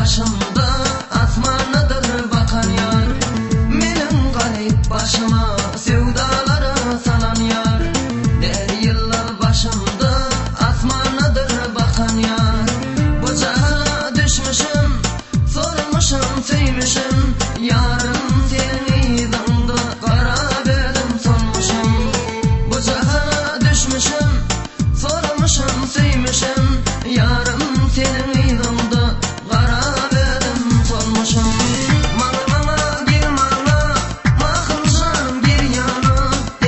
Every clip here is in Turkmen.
başymda asmandadyr bakan ýar. Meniň garyp başyma söwdalara salan ýar. Der ýyllar başymda asmandadyr bakan ýar. Bu jahana düşmüşim, sormuşam, söýmüşim, Ýarym seniň yzyňda gara bezim solmuşam. Bu jahana düşmüşim, sormuşam, söýmüşim, Ýarym seniň yzyňda gara bezim solmuşam. Maňa maňa gel maňa, Mahym janym gel ýana,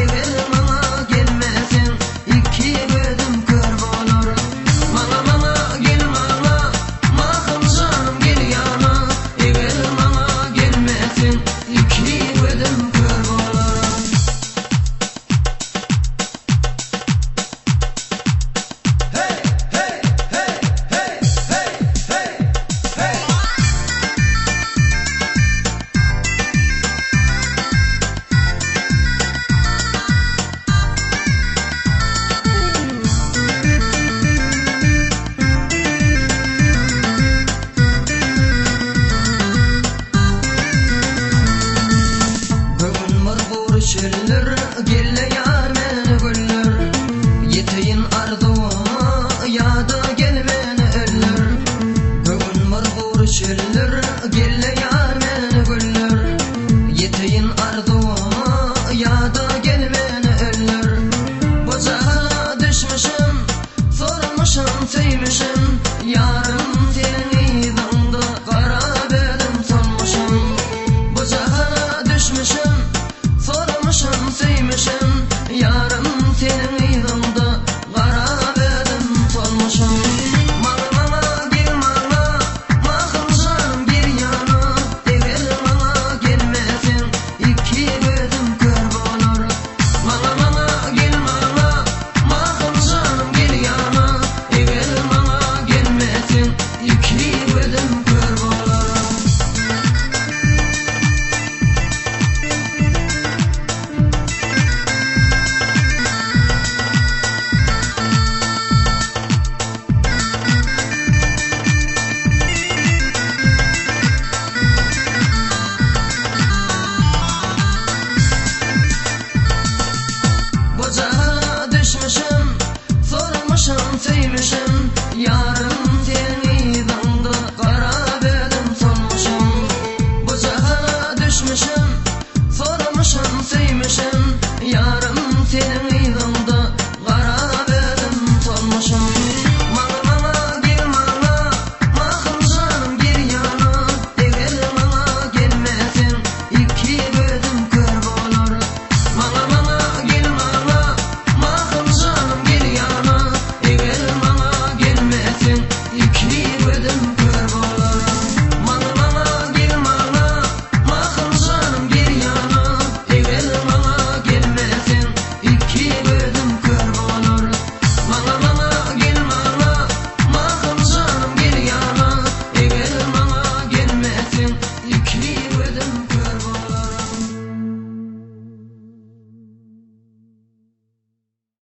Eger maňa gelmeseň, iki gözüm kör bolar. Maňa maňa gel maňa, Mahym janym gel ýana, Eger maňa gelmeseň, iki gözüm kör bolar. Göwün bir gury çöldür, Gel-le ýar meni güldür. Ýeteýin arzuwyma, Ýa-da gel meni öldür. Göwün bir gury çöldür, Gel-le ýar meni güldür. Ýeteýin arzuwyma, Ýa-da gel meni öldür. Bu jahana düşmüşim, Sormuşam, söýmüşim, Ýarym seniň yzyňda gara bezim solmuşam. Bu jahana düşmüşim, Sormuşam, söýmüşim, Ýarym seniň yzyňda gara bezim solmuşam. Maňa, maňa gel maňa, Mahym janym gel ýana, Eger maňa gelmeseň, iki gözüm kör bolar. Maňa maňa gel maňa, Mahym janym gel ýana, Eger maňa gelmeseň, iki gözüm kör bolar.